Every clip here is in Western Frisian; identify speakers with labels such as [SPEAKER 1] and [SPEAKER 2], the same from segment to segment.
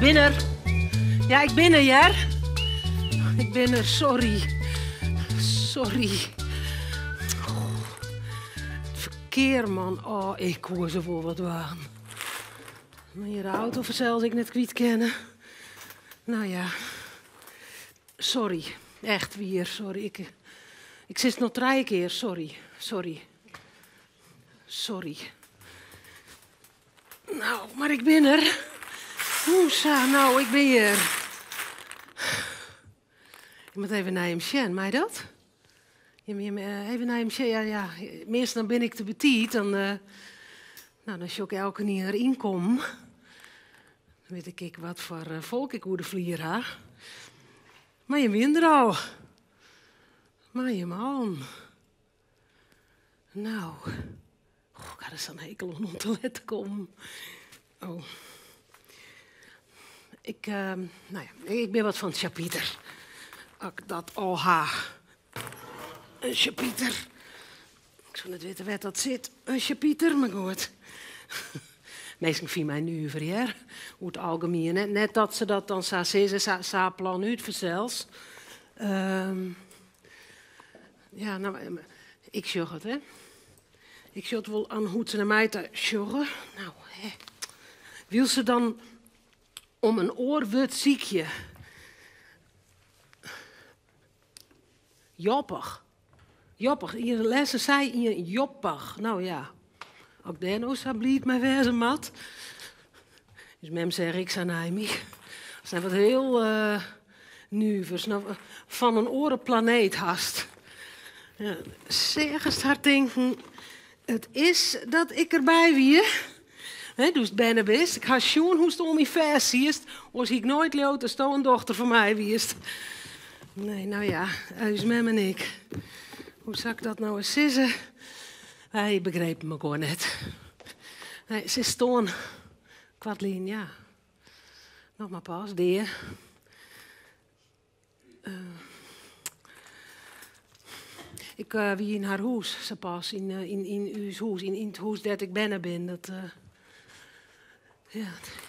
[SPEAKER 1] bin der. Ja, ik bin der, hear. Ik bin der, sorry. Sorry. It ferkear, man. Oh, ik koe se wol wat dwaan. Mar hjir de auto fansels ek net kwyt kinne. Nou ja. Sorry. Echt wier, sorry. Ik, ik sis noch trije kear, sorry. Sorry. Sorry. Nou, mar ik bin der. Oeh, sa, nou, ik bin hjir. Ik moat even nei him sjen, mei dat? Jim, jim, eh, even nei him sjen. Ja, ja. Meastal dan bin ik te betiid, dan, eh, nou, dan sjoch ik elkenien deryn kommen. Dan wit ik ek wat foar eh, folk ik oer de flier ha. Mar jim wienen der al. Mei jim allen. Nou, oh, ik ha der sa'n hekel oan om te let te kommen. Oh. Ik, uh, nou ja, ik bin wat fan sjapiter. As ik dat al ha. In sjapiter. Ik soe net witte wêr't dat sit. In sjapiter, mar goed. Minsken fine my nuver, hear. Oer it algemien. Net, net dat se dat dan sa sizze, sa, sa planút fansels. Um, Ja, no, ik sjoch it, hè. Ik sjoch it wol oan hoe't se nei my ta sjogge. Nou, hè. Wylst se dan om in oar wurd sykje. Joppich. Joppich. Ien lêste sei ien joppich. No ja, as ik dêr no sa bliid mei wêze moat. Us mem seach ek sa nei my. Dat is wat hiel uh, nuvers. No, fan in oare planeet hast. Ja, seachst har tinken, it is dat ik derby wie. Hè, doe'tst berne bist. Ik ha sjoen hoe'tst oan my fêst siest. Oars hie ik noait leaud datsto in dochter fan my wiest. Nee, no ja, ús mem en ik. Hoe sil ik dat no ris sizze? Wy begrepen mekoar net. Nee, se is stoarn. Koartlyn, ja. Noch mar pas, dea. Uh, ik uh, wie yn har hûs, sa pas, yn, uh, yn, yn ús hûs, yn, yn it hûs dêr't ik berne bin. Dat, uh, ja,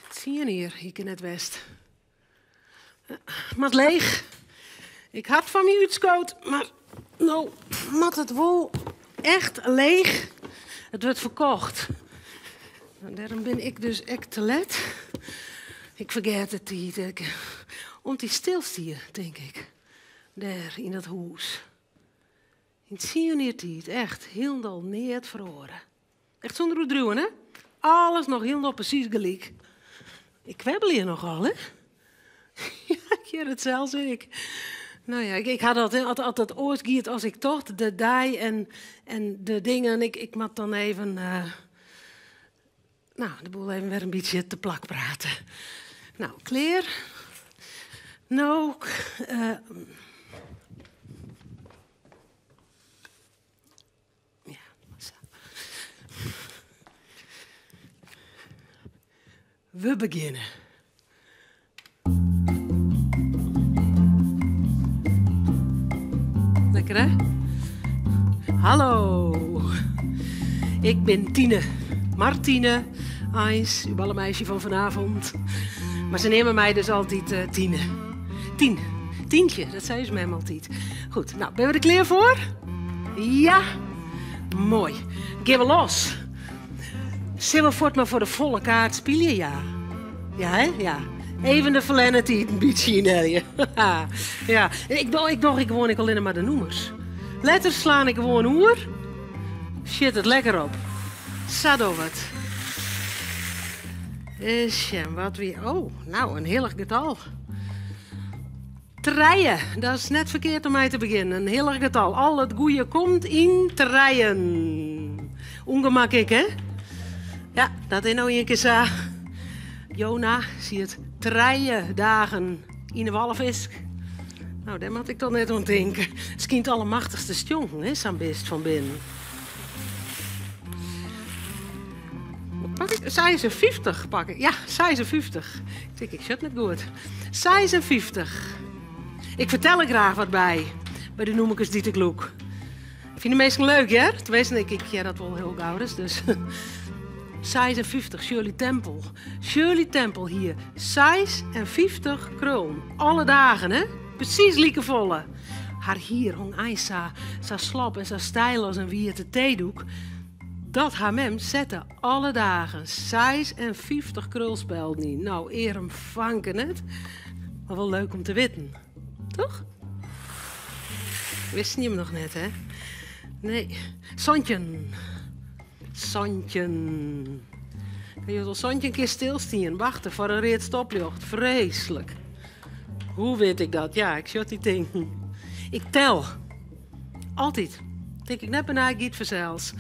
[SPEAKER 1] tsien jier hie ik net west. Moat leech. Ik ha it foar my útskood, mar no moat it wol echt leech. It wurdt ferkocht. En dêrom bin ik dus ek te let. Ik fergeat de tiid. Ik, om't dy stilstie, tink ik. Dêr yn dat hûs. Yn tsien jier tiid echt hielendal neat feroare. Echt sûnder oerdriuwen, hè? Alles noch hielendal presys gelyk. Ik kwebbelje nochal, hè? Ja, ik hear it sels ek. No ja, ik, ik ha dat, as, as it oars giet as ik tocht, de dei en, en de dingen, ik, ik moat dan even, uh, nou, de boel even wer in bytsje te plak prate. Nou, klear. No, uh, Ja, sa. We begjinne. Lekker hè? Hallo. Ik bin Tine. Martine. Eins, uw ballemeisje van vanavond. Mar se neame my dus altyd uh, Tine. Tien. Tientje, dat sei ús mem altyd. Goed, nou, binne we der klear foar? Ja? Moai. Gean we los. Sille we fuort mar foar de folle kaart spylje? Ja. Ja, hè? Ja. Even de ferlerne tiid in bytsje ynhelje. ja. Ik doch, ik doch ik gewoan ek allinne mar de nûmers. Letters slaan ik gewoan oer. Sjit it lekker op. Sa dogge we it. Ris sjen, wat wie... Oh, nou, in hillich getal. Trije, dat is net ferkeard om mei te begjinnen. In hillich getal. Al it goeie komt yn trijen. Ungemak ek, hè? Ja, dat is no ien kear sa. Jona siet trije dagen yn 'e walfisk. Nou, dêr moat ik toch net oan tinke. Skynt allemachtichst te stjonken, hè, sa'n bist fan binnen. Wat pak ik? 56 pak ik. Ja, 56. Ik tink, ik sjoch net goed. 56. Ik fertel der graach wat by. By de nûmerkes dy't ik lûk. Fine de minsken leuk, hear? Teminsten, ik, ik hear dat wol hiel gauris, dus... 56, Shirley Temple. Shirley Temple hie 56 krullen. Alle dagen, hè? Presys likefolle. Har hier hong eins sa, sa slop en sa steil as in wiete teedoek, dat har mem sette alle dagen 56 krulspelden yn. Nou, earm fanke net. Mar wol leuk om te witten, toch? Wisten jim noch net, hè? Nee. 17. 17. Je al 17 kear stilstien, wachte foar in read stopljocht. Freeslik. Hoe wit ik dat? Ja, ik sjoch dy tinken. Ik tel. Altyd. Tink ik net benei giet fansels.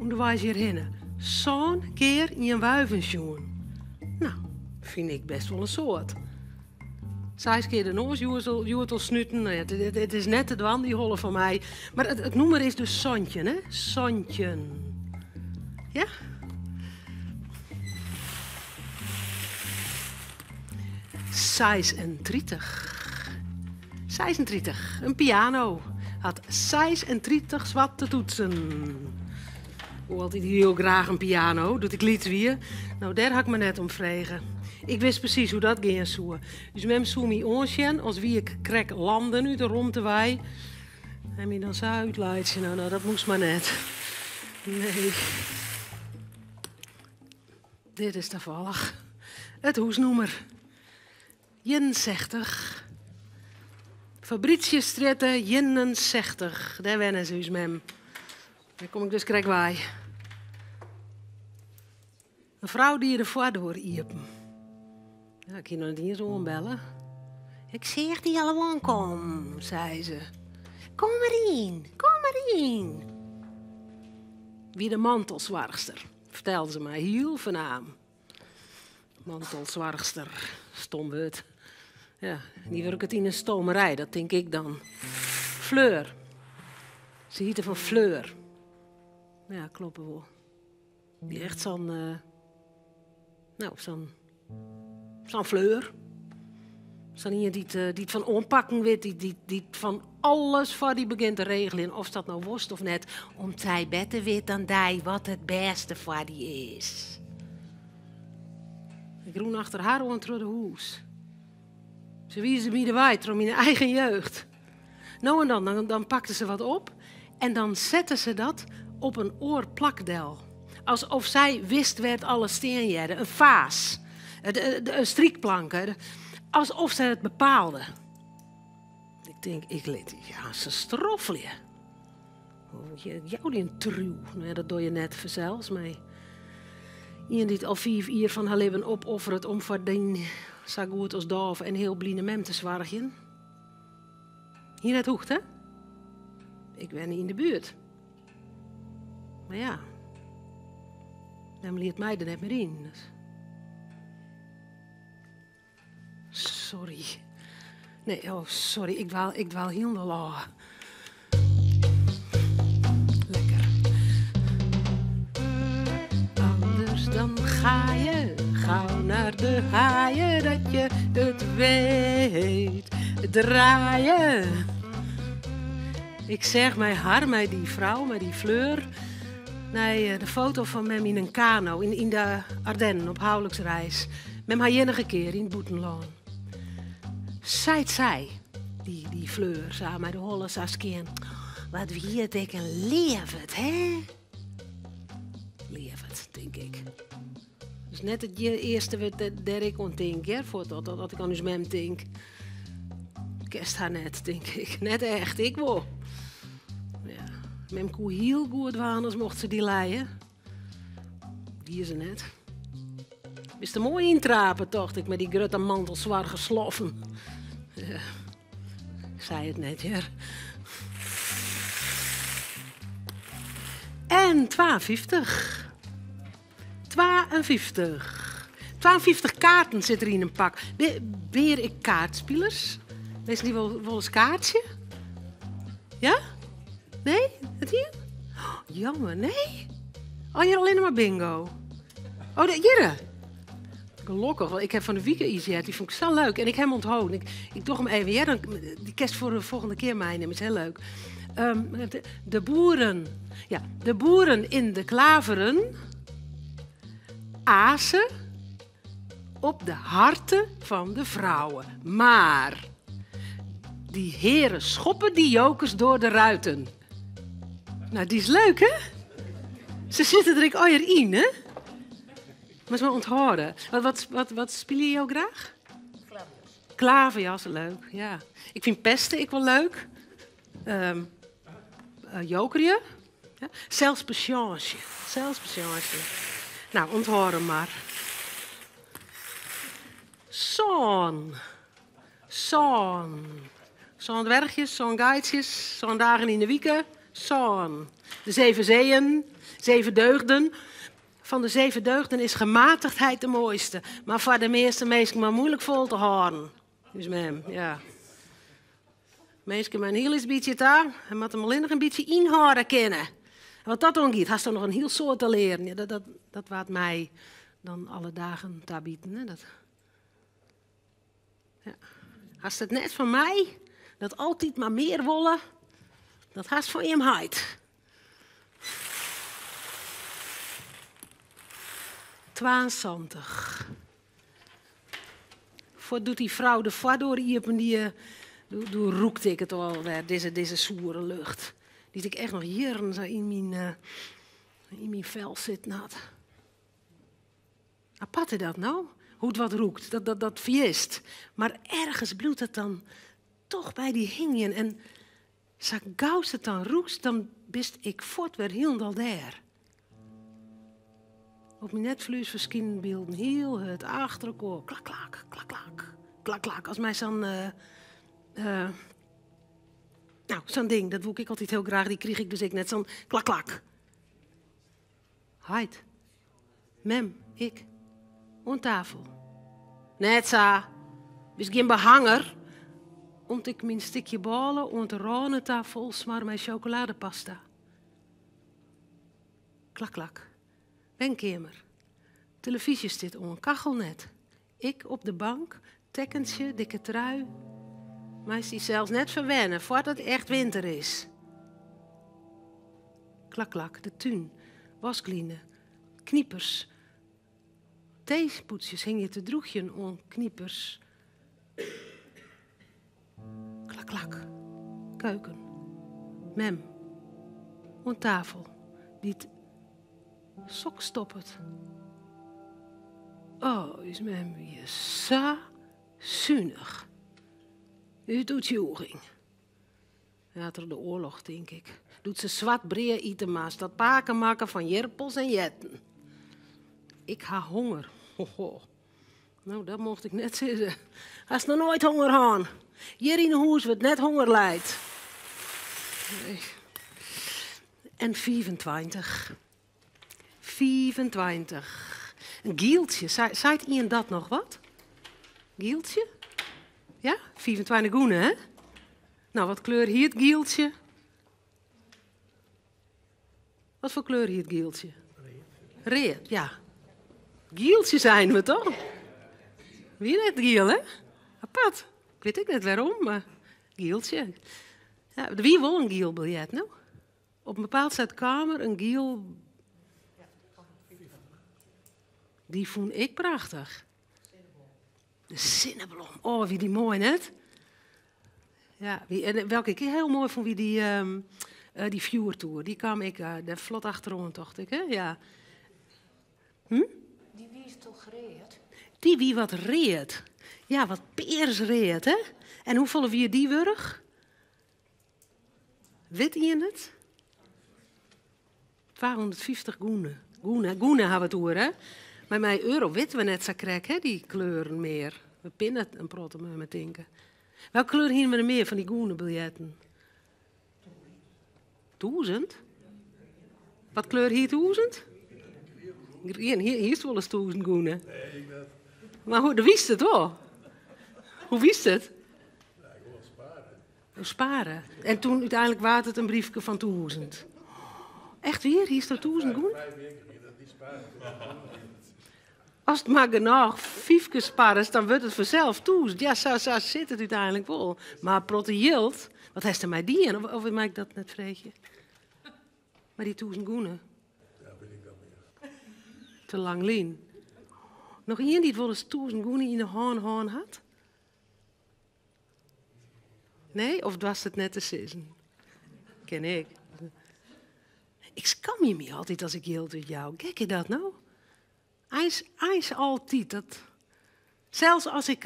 [SPEAKER 1] Ûnderweis hjirhinne. Sân kear ien wuiven sjoen. Nou, fyn ik best wol in soad. Seis kear de noas hjoed al snuten. Nou ja, it is net te dwaan, dy holle fan my. Mar it nûmer is dus 17, hè? 17. Ja? 36. 36. In piano hat 36 swarte toetsen. Woe altyd hiel graach in piano, doe't ik lyts wie. No, dêr ha ik mar net om frege. Ik wist presys hoe't dat gean soe. Us mem soe my oansjen as wie ik krekt landen út de romte wei. En my dan sa útlaitsje. No, no, dat moast mar net. Nee. Dit is tafallich it hûsnûmer. 61. Fabritiusstrjitte 61. Dêr wenne se, ús mem. Dêr kom ik dus krekt wei. In frou die de foardoar iepen. Ja, ik hie noch net iens oanbelle. Ik seach dy al oankommen, sei se. Kom mar yn, kom mar yn. Wie de mantelsoarchster, fertelde se my hiel fernaam. Mantelsoarchster, stom wurd. Ja, dy wurket yn in stomerij, dat tink ik dan. Fleur. Se hjitte Van Fleur. Ja, kloppe wol. Wie echt sa'n, no, sa'n, sa'n fleur. Sa'n ien dy't, dy't fan oanpakken wit, dy't, dy't, dy't fan alles foar dy begjint te regeljen, oftst dat no wolst of net, om't sy better wit dan dy wat it bêste foar dy is. Ik rûn achter har oan troch de hûs. Se wiisde my de wei troch myn eigen jeugd. No en dan, dan, dan pakte se wat op en dan sette se dat op in oar plak del. Alsof sy wist wêr't alles stean hearde. In faas, in strykplanke. Alsof sy it bepaalde. Ik tink, ik lit ja, se stroffelje. Jou dy in triuw. No ja, dat doch je net fansels, mar ien dy't al fiif jier fan har libben opofferet om foar dyn sa goed as dôf en heal bline mem te soargjen. Hie net hoegd, hè? Ik wenne yn de buert. Mar ja, mem liet my der net mear yn. Dus. Sorry. Nee, oh, sorry, ik dwaal, ik dwaal hielendal ôf. Lekker. Anders dan ga je gauw naar de haaien, dat je het weet. Draaien. Ik seach mei har, mei dy frou, mei dy Fleur, nei eh, de foto fan mem yn in kano yn, yn de Ardennen op houliksreis. Mem har iennige kear yn it bûtenlân. Seit sy, dy, dy Fleur, sa mei de holle sa skean. Wat wie it ek in leafert, hè? Leafert, tink ik. Dus net it earste wurd dêr't ik oan tink, hear, foardat dat ik oan ús mem tink. Kenst har net, tink ik. Net echt, ik wol. Ja. Mem koe hiel goed dwaan as mocht se dy lije. Die se net. Bist der moai yntrape, tocht ik, mei dy grutte mantelsoargersloffen. Ja. Ik sei it net, hear. En 52. 52. 52 kaarten sit der yn in pak. Binne hjir ek kaartspilers? Minsken dy't wol, wolris kaartsje? Ja? Nee? Net ien? Oh, jammer, nee? Oh, hjir allinne mar bingo. Oh, de, hjirre. Gelokkich, want ik ha fan de wike iets heard, dy fûn ik sa leuk. En ik ha him ûntholden. Ik, ik doch him even, ja, dan, dy kinst foar de folgjende kear meinimme, is hiel leuk. De, de boeren, ja, de boeren in de klaveren. Azen op de harten van de vrouwen. Maar die heren schoppen die jokers door de ruiten. Nou, die is leuk, hè? Se sitte der ek allegear yn, hè? Moatst mar ûnthâlde. Wat, wat, wat, wat spylje jo graach?
[SPEAKER 2] Klaverjas.
[SPEAKER 1] Klaverjas, leuk, ja. Ik fyn peste ek wol leuk. Um, jokerje. Ja. Selsbesjânsje. Selsbesjânsje. Nou, ûnthâld him mar. Sân. Sân. Sân dwerchjes, sân geitsjes, sân dagen yn de wike. Sân. De zeven zeeën, zeven deugden. Van de zeven deugden is gematigdheid de mooiste, mar foar de measte minsken mar moeilik fol te hâlden. Us mem, ja. Minsken mei in hiel lyts bytsje ta en moatte him allinnich in bytsje ynhâlde kinne. En wat dat oangiet, hasto noch in hiel soad te learen. Ja, dat, dat, dat waard my dan alle dagen tabiten. Hè? Dat, ja. Hast it net fan my, dat altyd mar mear wolle, dat hast fan jim heit. 72. Foar doe't dy frou de foardoar iepen die, doe rûkte ik it al wer, dizze, dizze soere lucht. Dy't ik echt noch jierren sa yn myn, uh, yn myn fel sitten hat. Apart is dat no? Hoe't wat rûkt, dat, dat, dat ferjitst. Mar ergens bliuwt it dan toch by dy hingjen. En sa gau'tst it dan rûkst, dan bist ek fuort wer hielendal dêr. Op myn netflues ferskynden bylden hiel hurd achter elkoar. Klak, klak, klak, klak, klak, klak. As mei sa'n uh, uh, nou, sa'n ding, dat woe ik altyd hiel graach, dy krige ik dus ek net. Sa'n klak, klak. Heit, mem, ik, oan tafel. Net sa, bist gjin behanger, om't ik myn stikje bôle oant de râne ta fol smar mei sjokoladepasta. Klak, klak. Wenkeamer. Telefyzje stiet oan, kachel net. Ik op de bank, tekkentsje, dikke trui. Meist dysels net ferwenne foar't it echt winter is. Klak, klak, de tún, waskline, knipers. Teepûdsjes hingje te drûgjen oan knipers. Klak, klak, keuken. Mem, oan tafel, dy't sok stoppet. Oh, ús mem wie sa sunich. Út oertsjûging. Ja, troch de oarloch, tink ik. Doe't se swart brea ite moast, dat pake makke fan jirpels en jerten. Ik ha honger. Hoho. No, dat mocht ik net sizze. Hast noch noait honger hân? Hjir yn 'e hûs wurdt net honger lijd. Nee. En 25. 25. In gieltsje, seit ien dat noch wat? Gieltsje? Ja, 25 gûne, hè? Nou, wat kleur hie it gieltsje? Wat foar kleur hie it gieltsje? Read, ja. Gieltsje seinen we toch? Wie net giel, hè? Apart. Ik wit ek net wêrom, mar gieltsje. Ja, der wie wol in giel biljet, no. Op in bepaald stuit kaam der in giel. Dy fûn ik prachtich. De sinneblom. Oh, wie dy moai net? Ja, wie, en welke ik hiel moai fûn wie dy, um, dy fjoertoer. Dy kaam ek uh, dêr flot achteroan, tocht ik. Hè? Ja. Hm?
[SPEAKER 2] Dy wie toch read?
[SPEAKER 1] Dy wie wat read. Ja, wat pearsread, hè? En hoefolle wie dy wurdich? Wit ien it? 250 gûne. Gûne, gûne ha we it oer, hè? Mar mei euro witte we net sa krekt, hè, dy kleuren mear. We pinne in protte mei tinke. Welke kleur hiene we der mear fan dy gûnebiljetten? Tûzend? Wat kleur hie tûzend? Grien. Hiest wolris tûzen gûne?
[SPEAKER 3] Nee, ik net.
[SPEAKER 1] Mar hoe, do witst it wol? Hoe witst it?
[SPEAKER 3] Ja, ik wol spare.
[SPEAKER 1] Spare. En toen úteinlik waard it in briefke fan tûzend. Echt wier? Hiest der tûzen gûne? Ast mar genôch fyfkes sparrest, dan wurdt it fansels tûzen. Ja, sa, sa sit it úteinlik wol. Mar protte jild, wat hast der mei dien? Of, of mei ik dat net freegje? Mei dy tûzen gûne?
[SPEAKER 3] Ja, wit ik net mear.
[SPEAKER 1] Te lang lyn. Noch ien dy't wolris 1000 gûne yn de hân hân hat? Nee, of doarst it net te sizzen? Ken ik. Ik skamje my altyd as ik jild útjou. Gek is dat no? Eins, eins altyd. Dat, sels as ik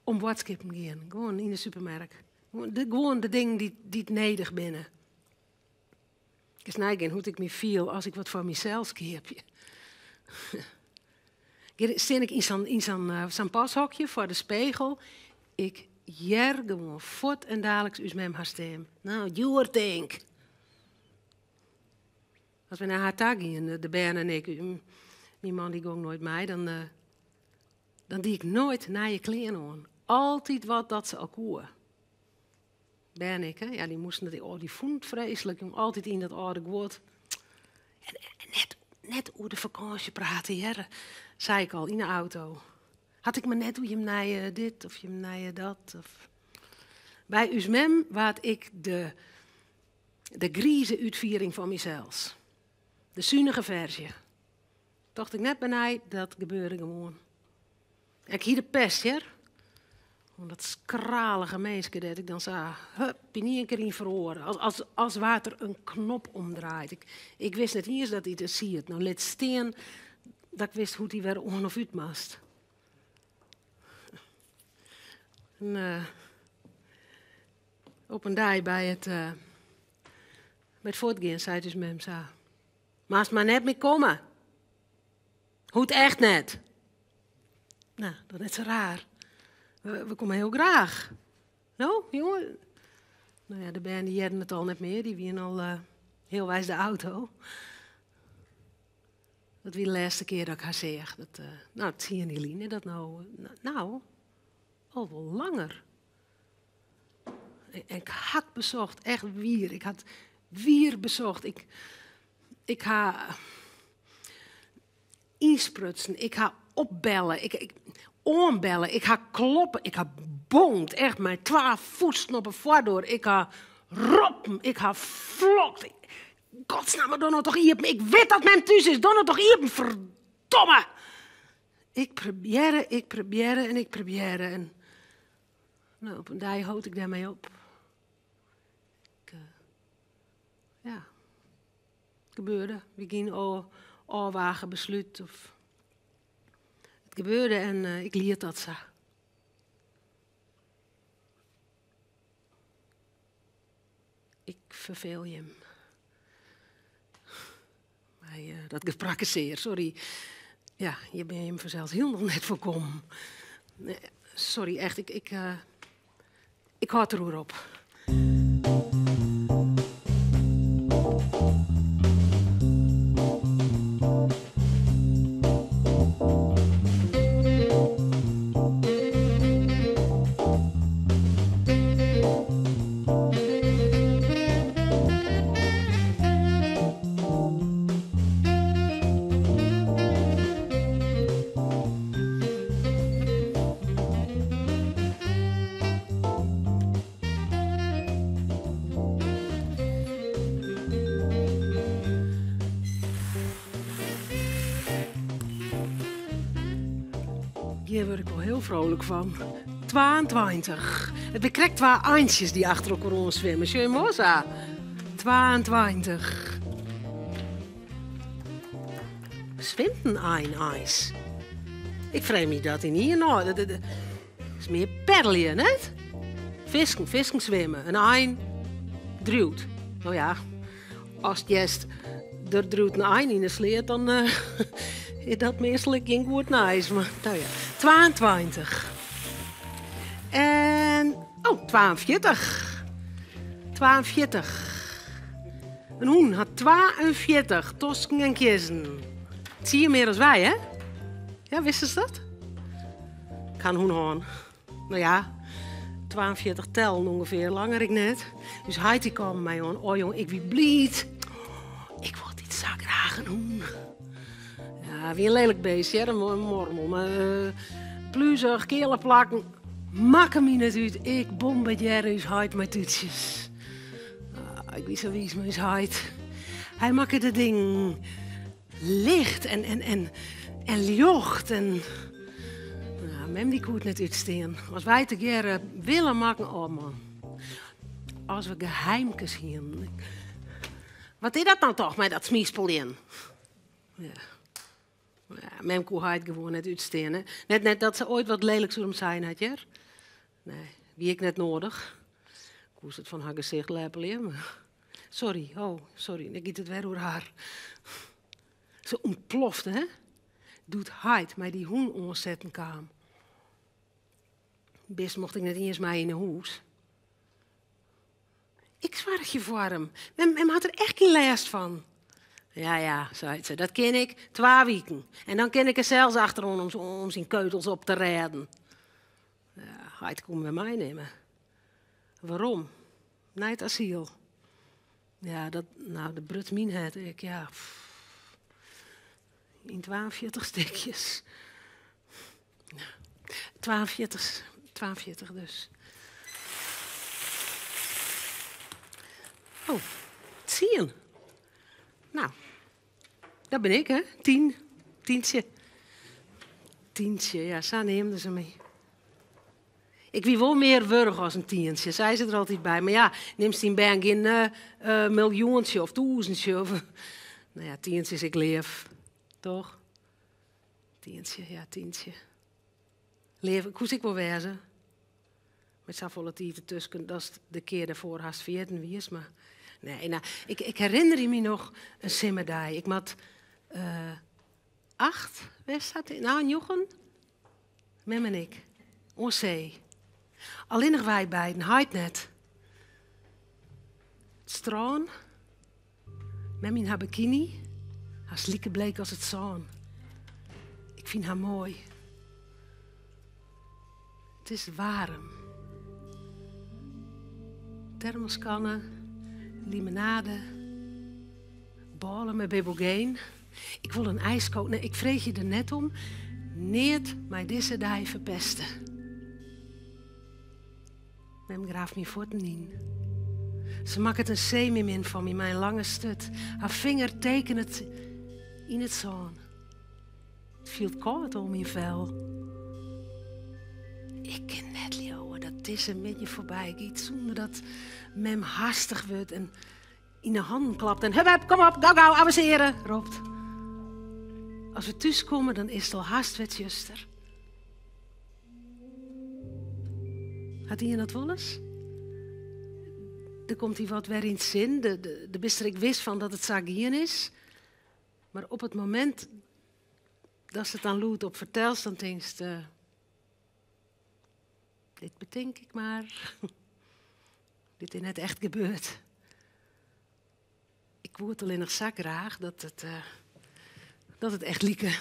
[SPEAKER 1] om boadskippen gean, gewoan yn de supermerk. Gewoan de dingen dy't nedich binne. Kinst neigean hoe't ik my fiel as ik wat foar mysels keapje. Stean ik yn sa'n pashokje foar de spegel, ik hear gewoan fuort en daliks ús mem har stim. No, djoer tink. As we nei har ta giene, de bern en ik, myn man dy gong noait mei, dan dan die ik noait nije klean oan. Altyd wat dat se al koe. Bern ek, hè? Ja, dy moasten dat, oh, dy fûnen it freeslik, jong, altyd yn dat âlde guod. En net, net oer de fakânsje prate, hear, sei ik al yn de auto. Hat ik mar net oer jim nije dit of jim nije dat. Of... By ús mem waard ik de, de grize útfiering fan mysels. De sunige ferzje. Tocht ik net benei, dat gebeurde gewoan. Ik hie de pest, hear. Oan dat skralige minske dêr't ik dan sa hup, yn ien kear yn feroare. As, as, as waard der in knop omdraaid. Ik, ik wist net iens dat dy der siet. No lit stean dat ik wist hoe't dy wer oan of út moast. En, uh, op in dei by it, uh, by it fuortgean sei ús mem sa: Moatst mar net mear komme. Hoecht echt net. No, dat is net sa raar. We, we komme hiel graach. No, jonge? No ja, de bern dy hearden it al net mear, dy wiene al uh, healweis de auto. Dat wie de lêste kear dat ik har seach. Dat, uh, no, 10 jier lyn is dat no. No, al wol langer. En, en ik ha besocht, echt wier. Ik ha wier besocht. Ik, ik ha ynsprutsen, ik ha opbelle, ik, ik, oanbelle, ik ha kloppe, ik ha bonkt, echt mei twa fûsten op 'e foardoar. Ik ha roppen, ik ha flokt. Godsnamme, doch no toch iepen. Ik wit dat mem thús is, doch no toch iepen, ferdomme. Ik probearre, ik probearre en ik probearre. En no, op in dei hold ik dêrmei op. Ik, uh, ja, it gebeurde. Wie gjin ôfwage beslút. Of it gebeurde en uh, ik liet dat sa. Ik ferfeel jim. Mei uh, dat geprakkesear, sorry. Ja, hjir binne jim fansels hielendal net foar kommen. Nee, sorry, echt, ik, ik, uh, ik hâld deroer op. Hjir wurd ik wol hiel frolik fan. 22. It binne krekt twa eintsjes dy't achter elkoar oan swimme. Sjoch je moai sa. 22. Swimt in ein eins? Ik freegje my dat ynienen ôf. Dat is mear peddelje, net? Fisken, fisken swimme. In ein driuwt. No ja, ast hearst der driuwt in ein yn 'e sleat, dan uh, is dat meastal gjin goed nijs. Mar no ja, 22. En, oh, 42. 42. In hûn hat 42 tosken en kiezzen. Tsien mear as wy, hè? Ja, wistest dat? Ik ha in hûn hân. No ja, 42 tellen ûngefear, langer ek net. Dus heit dy kaam my oan. Oh jong, ik wie bliid. Ik wol altyd sa graach in hûn. Ja, wie in lelijk beest, hear, in mormel. Mar uh, pluzich, keale plakken. Makke my net út. Ik bombardearre ús heit mei tútsjes. Ah, ik wie sa wiis mei ús heit. Hy makke de dingen licht en, en, en. En ljocht en. Nou, mem dy koe it net útstean. As wy tegearre wille makken, oh man. As we geheimkes hienen. Wat is dat dan toch mei dat smispeljen? Ja. Ja, mem koe heit gewoan net útstean. Hè? Net, net dat se oait wat lelijks oer him sein hat, hear. Nee, wie ek net noadich. Koest it fan har gesicht leppelje. Mar... Sorry, oh, sorry, dan giet it wer oer har. Se ûntplofte, hè? Doe't heit mei dy hûn oansetten kaam. Bist mocht ik net iens mei yn 'e hûs. Ik soargje foar him. Mem, mem hat der echt gjin lêst fan. Ja, ja, seit se, dat kin ik. Twa wiken. En dan kin ik er sels achteroan om, om syn keutels op te rêden. Ja, heit koe him wer meinimme. Werom nei it asyl. Ja, dat, nou, dat bruts myn hert ek, ja. Yn 42 stikjes. 42, 42 dus. Oh, tsien. Nou, dat bin ik, hè? Tien. Tientsje. Tientsje, ja, sa neamden se my. Ik wie wol mear wurdich as in tientsje, sei se der altyd by. Mar ja, nimst dyn bern gjin uh, miljoentsje of tûzentsje. Of, nou ja, tientsje is ek leaf, toch? Tientsje, ja, tientsje. Leaf, koest ek wol wêze. Met safolle tiid dertusken datst de kear dêrfoar hast ferjitten wiest. Mar nee, nou, ik, ik herinner my noch in simmerdei. Ik moat uh, acht west ha, nou njoggen. Mem en ik. Oan see. Allinnich wy beiden, heit net. It strân. Mem yn har bikiny, hast like bleek as it sân. Ik fyn har moai. It is waarm. Termoskanne, limonade, bôle mei bibogeen. Ik wol in ijsko. Nee, ik freegje der net om. Neat mei dizze dei ferpeste. Mem graaft myn fuotten yn. Se makket in seemearmin fan my mei in lange sturt. Har finger tekenet yn it sân. It fielt kâld oan myn fel. Ik kin net leauwe dat dizze middei foarby giet sûnder dat mem hastich wurdt en yn 'e hannen klapt en hup hup, kom op, gau gau, avensearje, ropt. As we thús komme, dan is it al hast wer tsjuster. Hat ien dat wolris? Der komt dy wat wer yn 't sin, de, de, de bist der ek wis fan dat it sa gien is. Mar op it momint datst it dan lûdop fertelst, dan tinkst, uh, dit betink ik mar. dit is net echt gebeurd. Ik woe it allinnich sa graach dat it, uh, dat it echt like.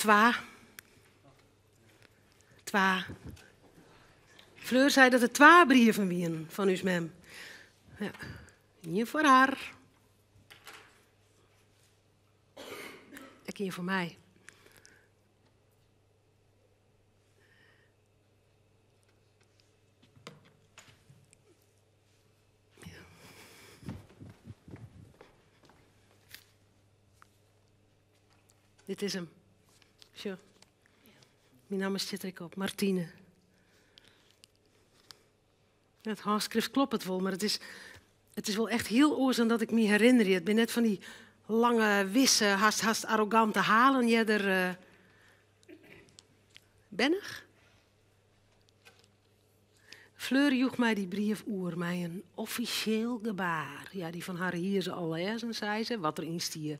[SPEAKER 1] Twa. Twa. Fleur sei dat der twa brieven wienen fan ús mem. Ja. Ien foar har. Ek ien foar my. Dit is him. Sjoch. Myn namme stiet der ek op. Martine. It hânskrift kloppet wol, mar it is, it is wol echt hiel oars dan dat ik my herinnerje. It binne net fan dy lange, wisse, hast, hast arrogante halen earder. Uh, bennich? Fleur joech my dy brief oer mei in offisjeel gebaar. Ja, dy fan har hie se al lêzen, sei se. Wat deryn stie,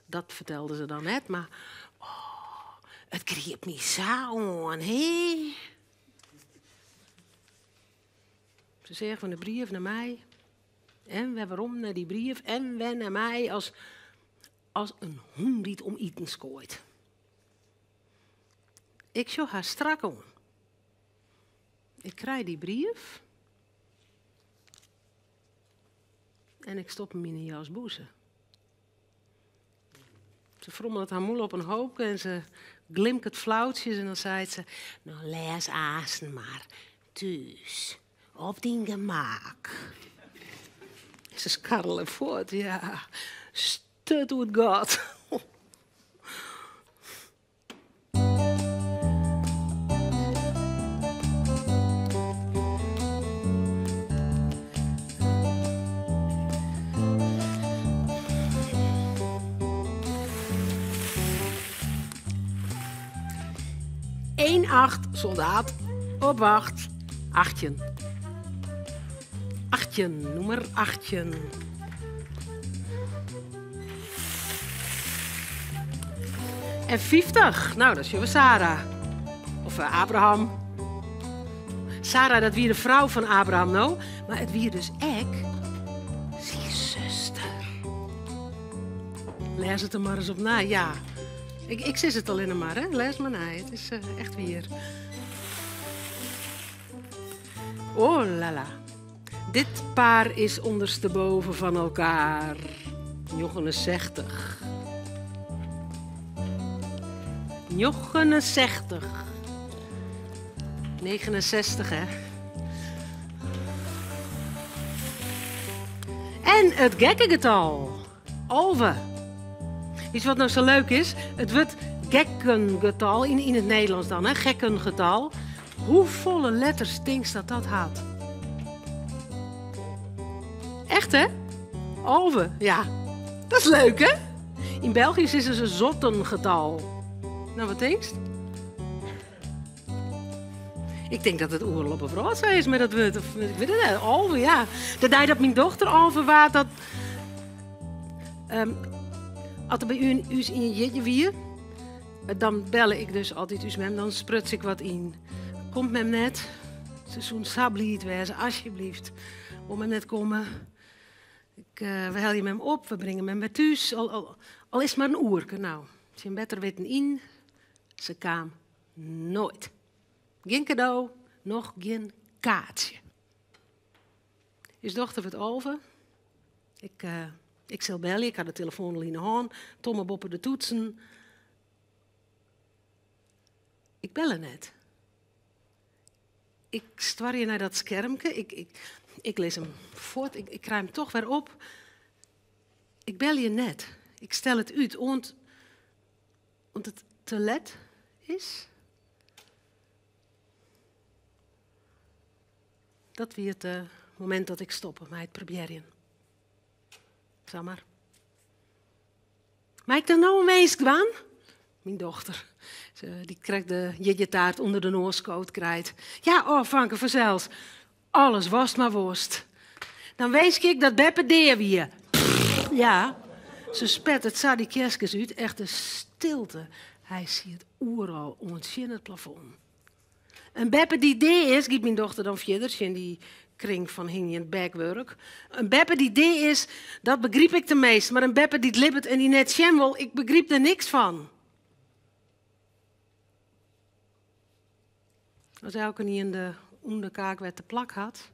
[SPEAKER 1] dat fertelde se dan net. Mar oh, it griep my sa oan, hé? Se seach fan de brief nei my en wer werom nei dy brief en wer nei my as, as in hûn dy't om iten skoait. Ik sjoch har strak oan. Ik krij dy brief en ik stop him yn 'e jasbûse. Se frommelet har mûle op in hoopke en se glimket flautsjes en dan seit se: No lês aansten mar thús. Op dyn gemak. Se skarrele fuort, ja. Sturt oer it gat. Eén acht, soldaat, op wacht. 18. 18, nûmer 18. En 50, nou, dan sjogge we Sarah. Of eh, Abraham. Sarah, dat wie de frou fan Abraham, no. Mar it wie dus ek syn suster. Lês it der mar ris op nei, ja. Ik, ik sis it allinne mar, hè. Lês mar nei, it is eh, echt wier. Oh la la. Dit paar is ondersteboven van elkaar. 69. 69. 69, hè? En it gekkegetal. 11. Witst wat no sa leuk is? It wurd gekkengetal, yn, yn it Nederlânsk dan, hè? Gekkengetal. Hoefolle letters tinkst dat dat hat? Echt, hè? 11, ja. Dat is leuk, hè? Yn België sizze se zottengetal. No, wat tinkst? Ik tink dat it oeral op 'e wrâld sa is mei dat wurd. Of, ik wit it net. 11, ja. De dei dat myn dochter 11 waard, dat... Um, as der by ús ien jierdei wie, dan belle ik dus altyd ús mem, dan spruts ik wat yn. Komt mem net? Se soene sa bliid wêze, alsjeblieft. Wol mem net komme? Ik, uh, we helje mem op, we bringe mem wer thús. Al, al, al is it mar in oerke. Nou, tsjin better witten yn, se kaam noait. Gjin kado, noch gjin kaartsje. Us dochter wurdt 11. Ik, uh, ik sil belje, ik ha de telefoan al yn 'e hân. Tomme boppe de toetsen. Ik belle net. Ik stoarje nei dat skermke. Ik, ik, ik lis him fuort. Ik, ik krij him toch wer op. Ik belje net. Ik stel it út, oant, oant it te let is. Dat wie it eh, momint dat ik stoppe mei it probearjen. Samar. Mei ik dan no in winsk dwaan? Myn dochter, dy't krekt de jierdeitaart ûnder de noas skood krijt. Ja, oh, fanke, fansels. Alles watst mar wolst. Dan winskje ik dat beppe dea wie. Ja, se spettet sa dy kerskes út, echt in stilte. Hy siet oeral oant tsjin it plafond. In beppe dy't dea is, giet myn dochter dan fierder tsjin dy kring fan hingjend bekwurk. In beppe dy't dea is, dat begryp ik teminsten, mar in beppe dy't libbet en dy net sjen wol, ik begryp der niks fan. As elkenien de ûnderkaak wer te plak hat,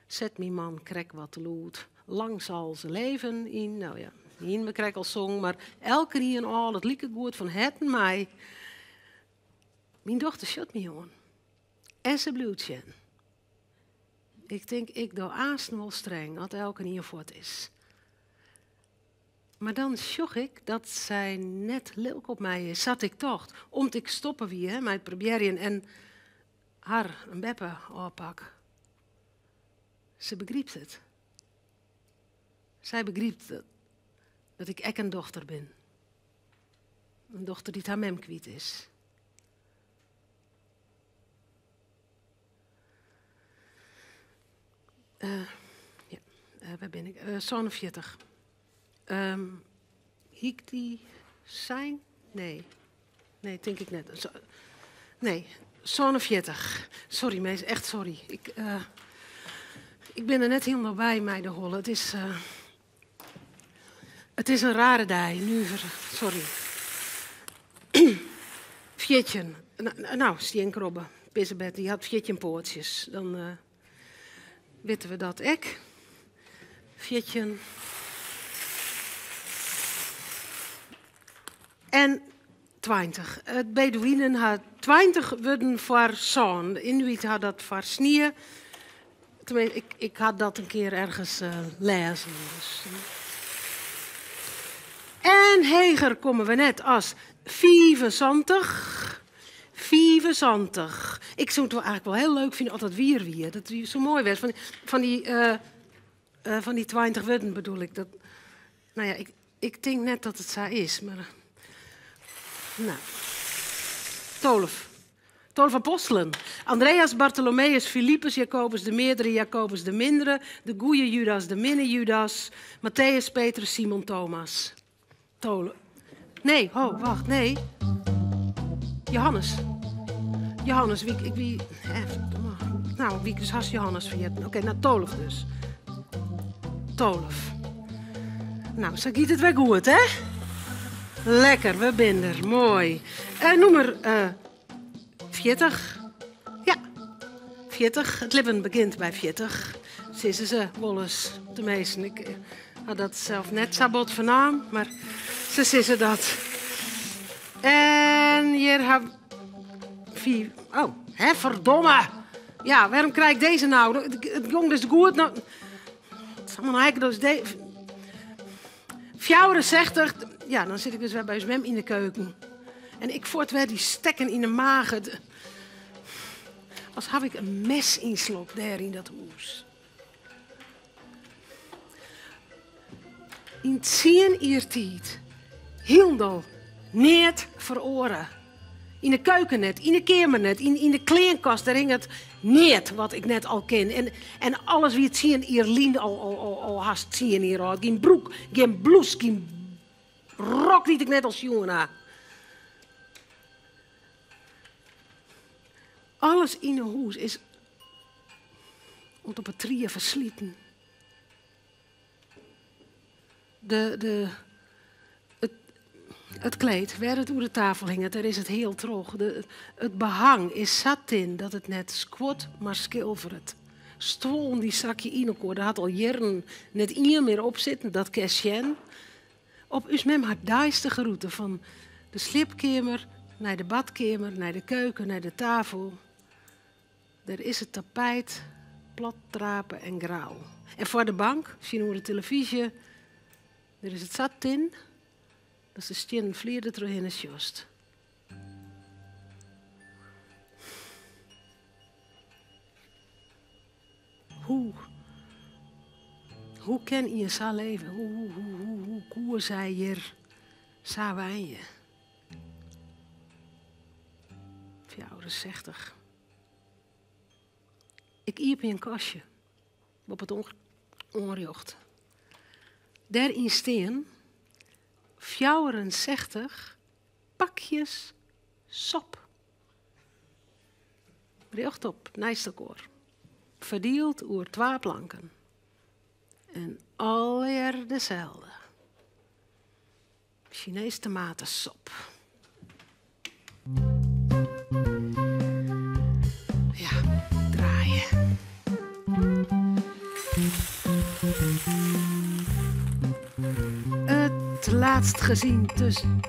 [SPEAKER 1] set myn man krekt wat te lûd Lang zal ze leven yn. No ja, hiene we krekt al songen, mar elkenien âlet likegoed fan herten mei. Myn dochter sjocht my oan en se bliuwt sjen. Ik tink, ik doch aansten wol streng as elkenien fuort is. Mar dan sjoch ik dat sy net lilk op my is, sa't ik tocht, om't ik stoppe wie mei it probearjen en har in beppe ôfpak. Se begrypt it. Sy begrypt dat, dat ik ek in dochter bin. In dochter dy't har mem kwyt is. Uh, ja, uh, wêr bin ik? Uh, 47. Um, hie ik dy sein? Nee. Nee, tink ik net. Nee, 47. Sorry, minsken, echt sorry. Ik, uh, ik bin der net hielendal by mei de holle. It is, uh, it is in rare dei, nuver. Sorry. 14. Nou, stienkrobbe. Pissebed, dy hat 14 poatsjes. Dan uh, witte we dat ek. 14. En 20. It Bedoeïnen ha 20 wurden foar sân. De Inuit ha dat foar snie. Tenminste, ik, ik ha dat in kear ergens lêzen. Dus. En heger komme we net as 75. 75. Ik soe it wol eigentlik wol hiel leuk fine as dat wier wie. Dat wie soe moai wêze. Fan, fan dy, fan dy 20 wurden bedoel ik. Dat, no ja, ik, ik tink net dat it sa is, mar. No. 12. 12 apostelen. Andreas, Bartolomeus, Filippus, Jakobus de Meardere, Jakobus de Mindere, de goeie Judas, de minne Judas, Matteüs, Petrus, Simon, Thomas. Tole. Nee, ho, wacht, nee. Johannes. Johannes, wie, ik wie. Eh, verdomme. No, wie ik dus hast Johannes ferjitten. Oké, no, 12 dus. 12. No, sa giet it wer goed, hè? Lekker, we binne der. Moai. Nûmer 40. Ja, 40. It libben begjint by 40, sizze se wolris. Teminsten, ik ha dat sels net sa bot fernaam, mar se sizze dat. En hjir ha fiif. Oh, hè, ferdomme! Ja, wêrom krij ik dizze no? It gong dus goed. No, 64, ja, dan sit ik dus wer by ús mem yn de keuken. En ik fuort wer dy stekken yn de mage. As haw ik in mes ynslokt dêr yn dat hûs. Yn tsien jier tiid hielendal neat feroare. Yn de keuken net, yn de keamer net, yn de kleankast, dêr hinget neat wat ik net al ken. En, en alles wie tsien jier lyn al, al, al, al hast tsien jier âld. Gjin broek, gjin blûs, gjin rok dy't ik net al sjoen ha. Alles yn 'e hûs is oant op 'e trie fersliten. De, de, it, it kleed, wêr it oer de tafel hinget, dêr is it heal troch. De, it behang is sa tin dat it net skuort, mar skilferet. Stuollen dy sakje yn elkoar, der hat al jierren net ien mear op sitten, dat kinst sjen. Op ús mem har deistige rûte fan de sliepkeamer nei de badkeamer, nei de keuken, nei de tafel. Dêr is it tapijt plattrape en grau. En foar de bank, tsjinoer de telefyzje, dêr is it sa tin datst de stiennen flier der trochhinne sjochst. Hoe, hoe kin ien sa leve? Hoe, hoe, hoe, hoe, hoe koe sy hjir sa wenje? 64. Ik iepenje in kastje op it oanrjocht. Dêryn stean 64 pakjes sop. Rjochtop, neist elkoar. Ferdield oer twa planken. En allegear deselde. Chinees tomatesop. Ja, draaie. Het laatst gezien tussen.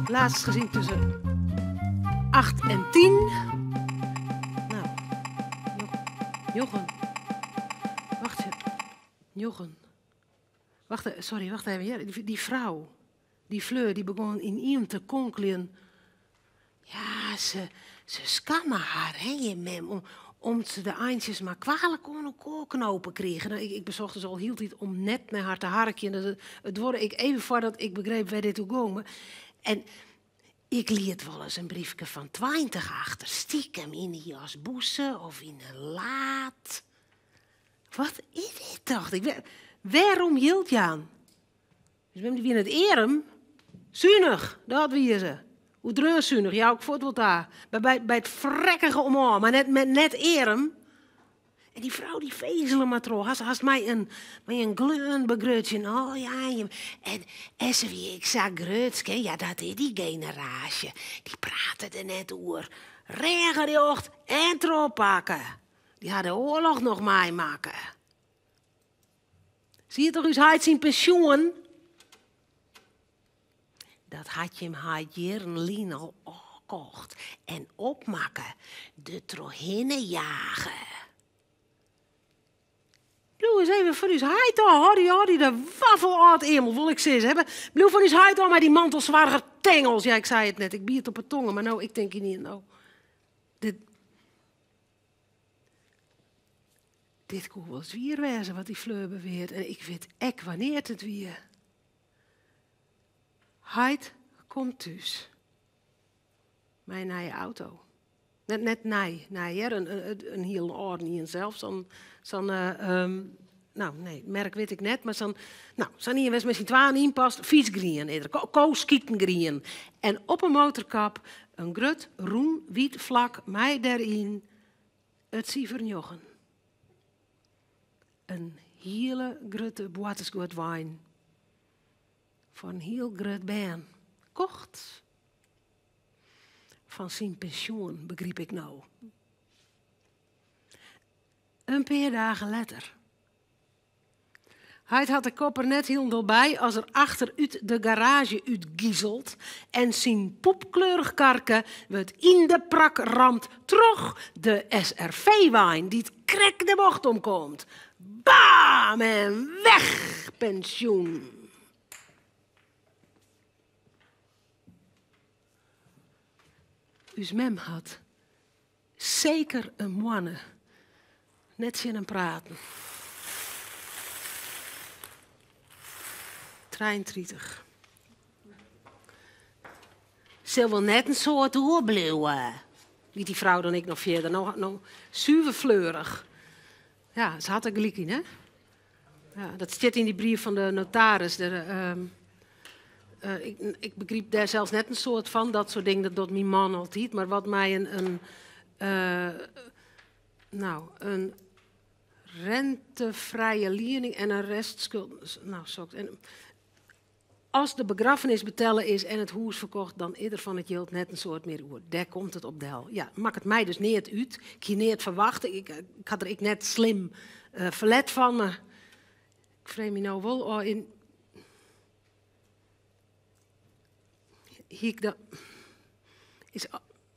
[SPEAKER 1] Laatst gezien tussen 8 en 10. Nou, njoggen. Wacht even. Njoggen. Wacht, e, sorry, wacht even. Ja, die, die frou, dy Fleur, dy begûn ynienen te konkeljen. Ja, se, se skamme har, hè, jim mem, om, om't se de eintsjes mar kwalik oan elkoar knope krige. No, ik, ik besocht dus al hieltyd om net nei har te harkjen. Dat it, it duorre ek even foardat ik begreep wêr't dit oer gong. En ik liet wolris in briefke fan 20 achter, stikem yn de jasbûse of yn de laad. Wat is dit, tocht ik. Wêrom jild jaan? Us mem dy wie net earm. Sunich, dat wie se. Oerdreaun sunich, jou ik fuort wol ta. By, by, by it frekkige om ôf, mar net, net, net earm. En dy frou dy fezele mar troch, hast, hast mei in, mei in gleon begrutsjen. Oh ja, jim, en, en se wie ek sa grutsk, hè. Ja, dat is dy generaasje. Dy prate der net oer. Rêch rjocht en trochpakke. Dy ha de oarloch noch meimakke. Siet toch ús heit syn pensjoen? Dat hat jim heit jierren lyn al ôfkocht. Kocht en opmakke, der trochhinne jage. Bliuw ris even fan ús heit ôf, hâld dy, hâld dy de waffel âld earmel, wol ik sizze. Hè? Bliuw fan ús heit ôf mei dy mantelsoarger tengels. Ja, ik sei it net, ik biet op 'e tonge, mar no, ik tink ynienen, no. Dit, dit koe wol swier wêze wat dy fleur beweart en ik wit ek wannear't it wie. Heit komt thús. Mei in nije auto. Net, net nij, nij hear, in, in, in hiel âlden ien sels. Sa'n, sa'n uh, um, nou nee, merk wit ik net, mar sa'n, nou, sa'n ien wêr'tst mei syn twaen yn past, fytsgrien, eerder, ko, ko-skitengrien. En op 'e motorkap in grut, rûn, wyt flak mei dêryn it sifer njoggen. In hiele grutte boartersguodwein. Foar in hiel grut bern. Kocht. Fan syn pensjoen, begryp ik no. In pear dagen letter. Heit hat de kop der net hielendal by as er achter út de garaazje útgizelt en syn poepkleurich karke wurdt yn de prak ramd troch de SRV-wein dy't krekt de bocht omkomt. Bam en weg pensjoen. Us mem hat seker in moanne net tsjin him praten. 33. Sil wol net in soad oerbliuwe, giet dy frou dan ek noch fierder. No, no suver fleurich. Ja, se hat der gelyk yn, hè? Ja, dat stiet yn dy brief fan de notaris. Der, ehm, eh, ik, ik begryp dêr sels net in soad fan, dat soart dingen, dat docht myn man altyd. Mar wat mei in, in, eh, nou, in rentefrije liening en in restskuld, nou, soks. En, As de begraffenis betelle is en it hûs ferkocht, dan is der fan it jild net in soad mear oer. Dêr komt it op del. Ja, makket my dus neat út. Ik hie neat ferwachte. Ik, ik ha der ek net slim uh, ferlet fan, mar ik freegje my no wol ôf yn. Hie ik dat. Is,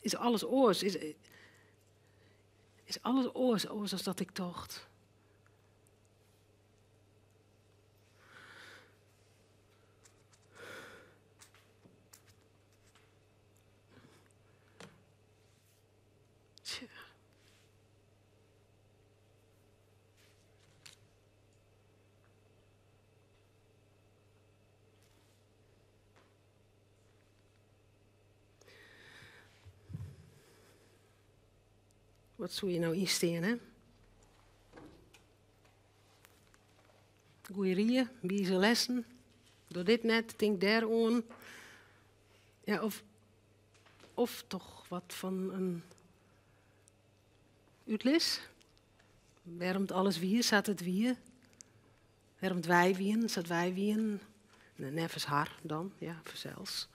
[SPEAKER 1] is alles oars? Is, is alles oars, oars as dat ik tocht? Tsja. Wat soe hjir no yn stean, hè? Goeie rie, wize lessen. Doch dit net, tink dêr oan. Ja, of, of toch wat fan in útlis. Wêrom't alles wie sa't it wie. Wêrom't wy wienen sa't wy wienen. Neffens har dan, ja, fansels.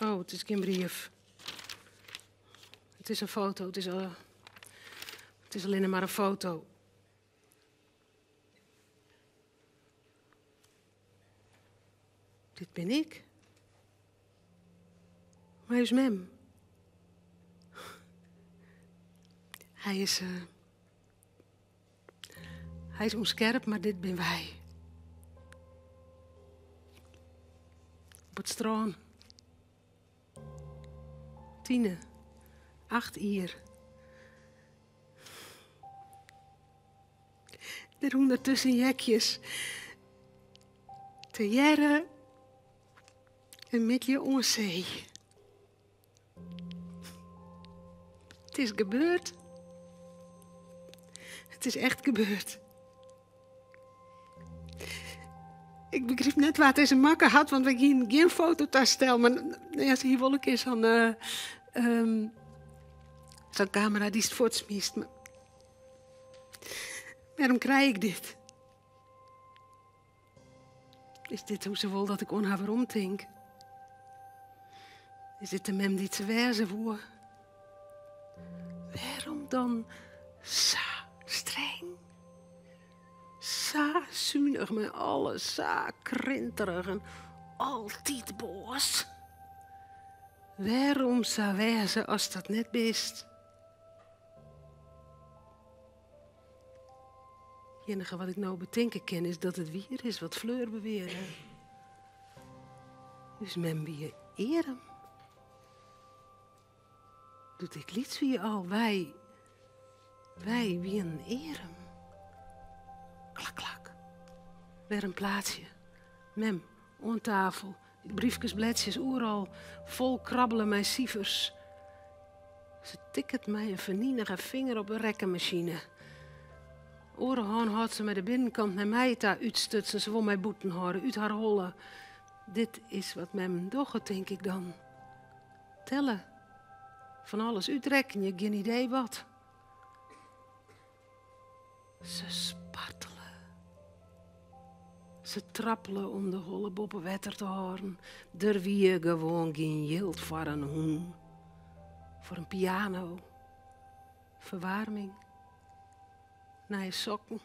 [SPEAKER 1] Oh, it is gjin brief. It is in foto. It is, uh, it is allinne mar in foto. Dit bin ik. Mei ús mem. Hy is, uh, hy is ûnskerp, mar dit bin wy. Op it strân. Tine, acht jier. Dêrûnder tusken jekjes. Tegearre in middei oan see. It is gebeurd. It is echt gebeurd. Ik begryp net wa't dizze makke hat, want wy hienen gjin fototastel. Mar no ja, se hie wol in kear sa'n sa'n kamera dy'tst fuortsmytst. Mar wêrom krij ik dit? Is dit hoe't se wol dat ik oan har weromtink? Is dit de mem dy't se wêze woe? Wêrom dan sa streng? Sa sunich mei alles, sa krinterich en altyd boas. Wêrom sa wêze ast dat net bist? It iennige wat ik no betinke kin is dat it wier is wat Fleur bewearde. Us mem wie earm. Doe't ik lyts wie al, wy, wy wienen earm. Klak, klak. Wer in plaatsje. Mem, oan tafel, briefkes, bledsjes, oeral fol krabbele mei sifers. Se tikket mei in ferninige finger op de rekkenmasine. Oare hân hâldt se mei de binnenkant nei my ta útstutsen, se wol my bûten hâlde, út har holle. Dit is wat memmen dogge, tink ik dan. Telle. Fan alles útrekkenje, gjin idee wat. Se spartele. Se trappele om de holle boppe wetter te hâlden. Der wie gewoan gjin jild foar in hûn. Foar in piano. Ferwaarming. Nije sokken.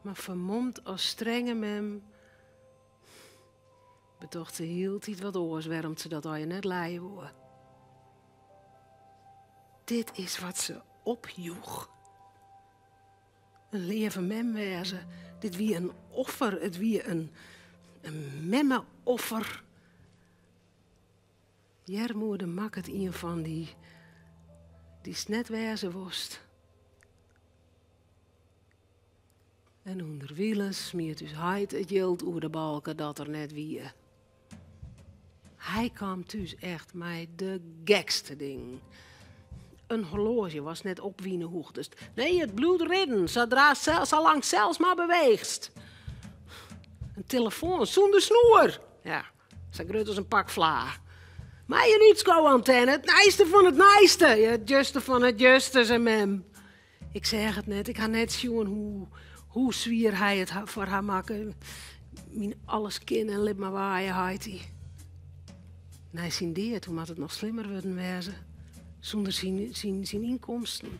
[SPEAKER 1] Mar fermomd as strenge mem betocht se hieltyd wat oars wêrom't se dat allegear net lije woe. Dit is wat se opjoech. In leave mem wêze, dit wie in offer, it wie in, in memme-offer. Earmoede makket ien fan dy dy'tst net wêze wolst. En ûnderwilens smiet ús heit it jild oer de balke dat der net wie. Hy kaam thús echt mei de gekste dingen. In horloazje watst net opwine hoegdest. Nee, it bliuwt ridden sadra salangst sels mar beweechst. In telefoan sûnder snoer. Ja, sa grut as in pak fla. Mei in útsko-antenne, it nijste fan it nijste. It djuste fan it djuste, sei mem. Ik seach it net, ik ha net sjoen hoe, hoe swier hy it foar har makke. Myn alles kin en lit mar waaie, heitie. Nei syn dea, toen moat it noch slimmer wurden wêze, sûnder syn, syn, syn ynkomsten.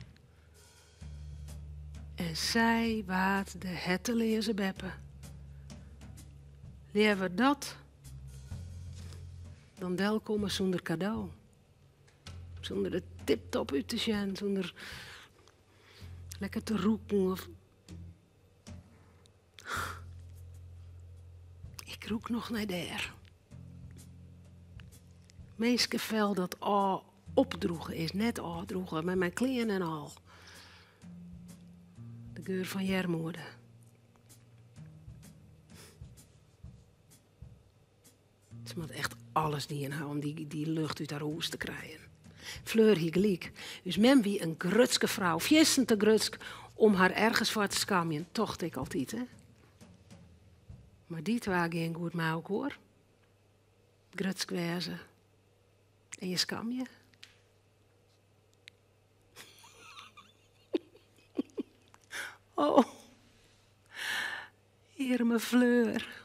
[SPEAKER 1] En sy waard de herteleaze beppe. Leaver dat dan delkomme sûnder kado. Sûnder der tiptop út te sjen, sûnder lekker te rûken of. Ik rûk noch nei dêr. Minskefel dat ôf opdroege is, net ôfdroege, mei myn klean en al. De geur fan earmoede. Se moat echt alles dien ha om dy, dy lucht út har hûs te krijen. Fleur hie gelyk. Us mem wie in grutske frou, fierstente grutsk om har ergens foar te skamjen, tocht ik altyd. Hè? Mar dy twa gean goed mei elkoar. Grutsk wêze en je skamje. Oh, earme Fleur.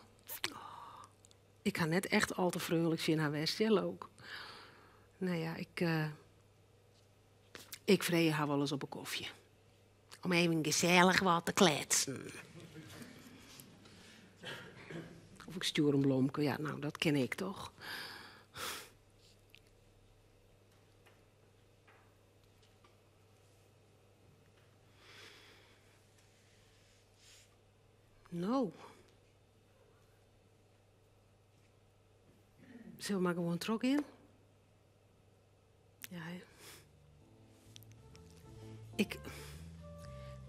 [SPEAKER 1] Ik ha net echt al te freonlik tsjin har west, hear, leau 'k. No ja, ik, uh, ik freegje har wolris op 'e kofje. Om even gesellich wat te kletsen. Of ik stjoer in blomke, ja, no, dat kin ik toch. No. Sille we mar gewoan trochgean? Ja, hè. Ik,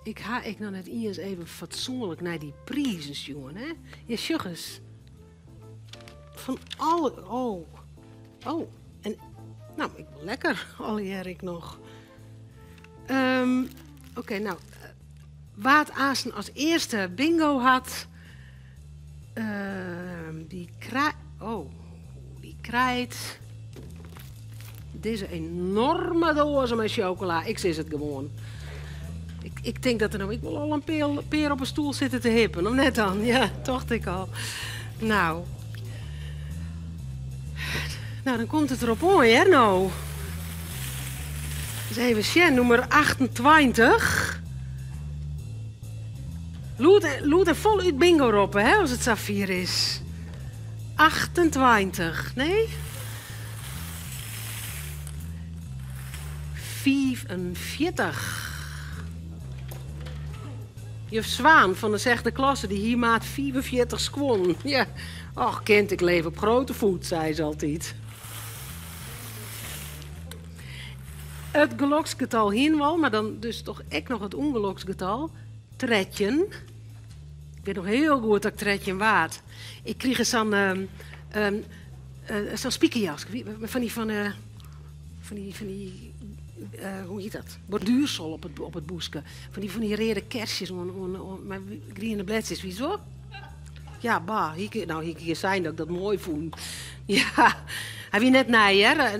[SPEAKER 1] ik ha ek noch net iens even fatsoenlik nei dy prizen sjoen, hè? Ja, sjoch ris. Fan alle... Oh. Oh, en... No, ik wol lekker, allegear ek noch. Oké, no, wa't aansten as earste bingo hat... krij, oh, dy krijt dizze enorme doaze mei sjokola. Ik sis it gewoan. Ik, ik tink dat der no ek wol al in pear op 'e stoel sitte te hippen, of net dan? Ja, tocht ik al. Nou. Nou, dan komt it derop oan, hear, no. Ris even sjen, nûmer 28. Lûd, lûd en fol út bingo roppe, hè, as it safier is. 28, nee? 45. Juf Zwaan fan de sechde klasse, dy hie maat 45 skuon. Ja, och kind, ik leef op grote voet, sei se altyd. It geloksgetal hiene we al, mar dan dus toch ek noch it ûngeloksgetal, 13. Ik wit noch hiel goed dat ik 13 waard. Ik krige sa'n sa'n spikerjas, fan dy fan fan dy fan dy hoe hjit dat? Borduersel op it op it bûske. Fan dy fan dy reade kersjes oan oan oan mei griene bledsjes, witst wol? Ja, bah, hie ik, no hie ik sein dat ik dat moai fûn. Ja, hy wie net nij hear.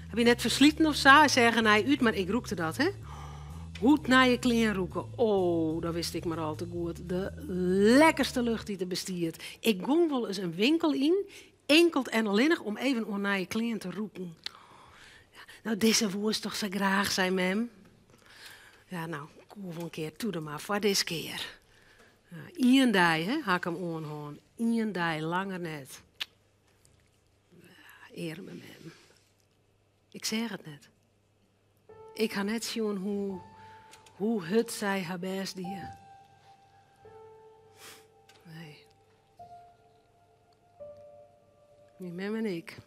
[SPEAKER 1] Hy wie net fersliten of sa, hy seach er nij út, mar ik rûkte dat, hè. Hoe't nije klean rûke, oh, dat wist ik mar al te goed. De lekkerste lucht dy't der bestiet. Ik gong wolris in winkel yn, inkeld en allinnich om even oan nije klean te rûken. No, dizze woest toch sa graach, sei mem. Ja, no, koe wol in kear, toe dan mar, foar diskear. Ien dei, hè, ha ik him oanhân. Ien dei, langer net. Earme mem. Ik seach it net. Ik ha net sjoen hoe, hoe hurd sy har bêst die. Nee. Myn mem en ik.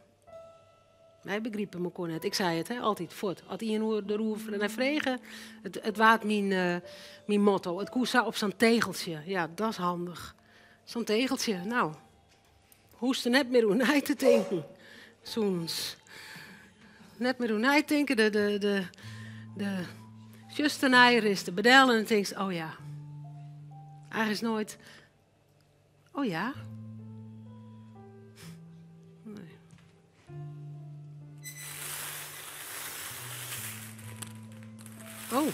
[SPEAKER 1] Wy begripe mekoar net. Ik sei it, hè, altyd fuort. As ien oer deroer nei frege, it, it waard myn, uh, myn motto. It koe sa op sa'n tegeltsje. Ja, dat is handich. Sa'n tegeltsje, nou. Hoechst der net mear oer nei te tinken. Soms. Net mear oer neitinke. De, de, de, de sjochst dernei, rinst der by del en dan tinkst, oh ja. Eigentlik is noait, oh ja. Nee. Oh,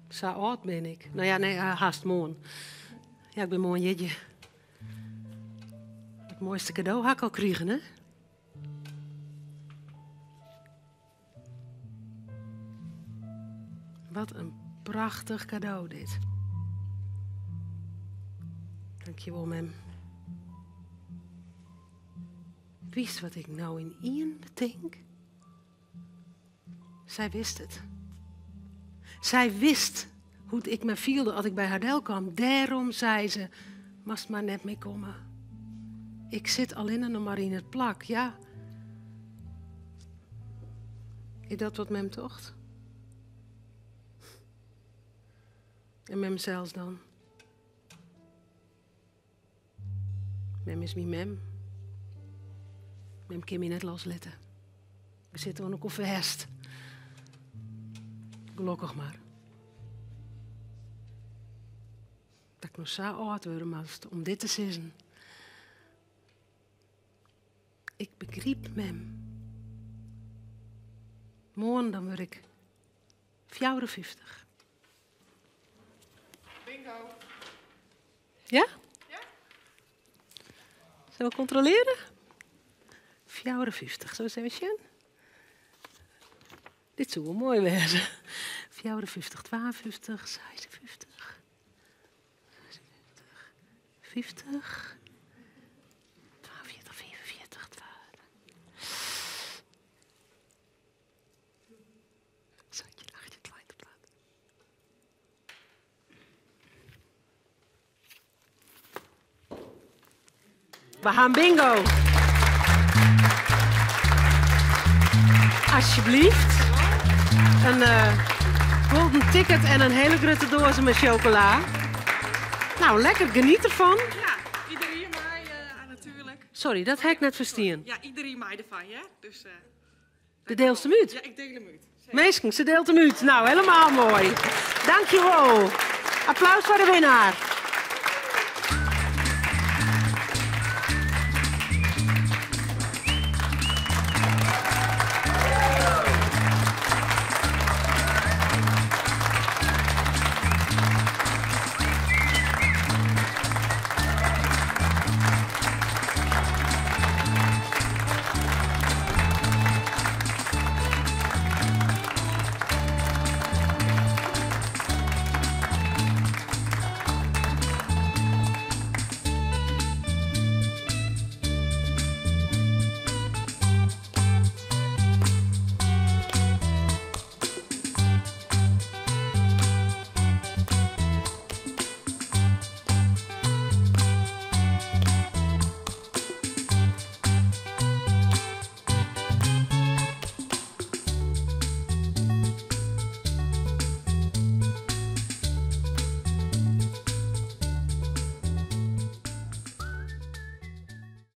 [SPEAKER 1] sa âld bin ik. No ja, nee, hast moarn. Ja, ik bin moarn jierdei. It moaiste kado ha ik al krigen, hè? Wat in prachtich kado dit. Dankjewol, mem. Witst wat ik no ynienen betink? Sy wist it. Sy wist hoe't ik my fielde as ik by har delkaam. Dêrom sei se, moatst mar net mear komme. Ik sit allinne noch mar yn it plak, ja. Is dat wat mem tocht? En mem sels dan? Mem is myn mem. Mem kin my net loslitte. We sitte oan elkoar fêst. Gelokkich mar. Dat ik no sa âld wurde moast om dit te sizzen. Ik begryp mem. Moarn dan wurd ik 54.
[SPEAKER 4] Bingo.
[SPEAKER 1] Ja?
[SPEAKER 4] Ja.
[SPEAKER 1] Sille we kontrolearje? 54. Sille we even sjen? Dit soe wol moai wêze. 54, 52, 56, 56, 50, 42, 45, 17, 18, 20, 20. We ha bingo. Alsjeblieft. In uh, golden ticket en in hiele grutte doaze mei sjokola. No, lekker, geniet derfan.
[SPEAKER 4] Ja, iderien mei uh, natuerlik.
[SPEAKER 1] Sorry, dat ha ik net ferstien.
[SPEAKER 4] Ja, iderien mei derfan, ja. Dus, uh,
[SPEAKER 1] Do deelst him út?
[SPEAKER 4] Ja, ik diel him út.
[SPEAKER 1] Minsken, se dielt him út. No, helemaal moai. Dankjewol. Applaus foar de winner.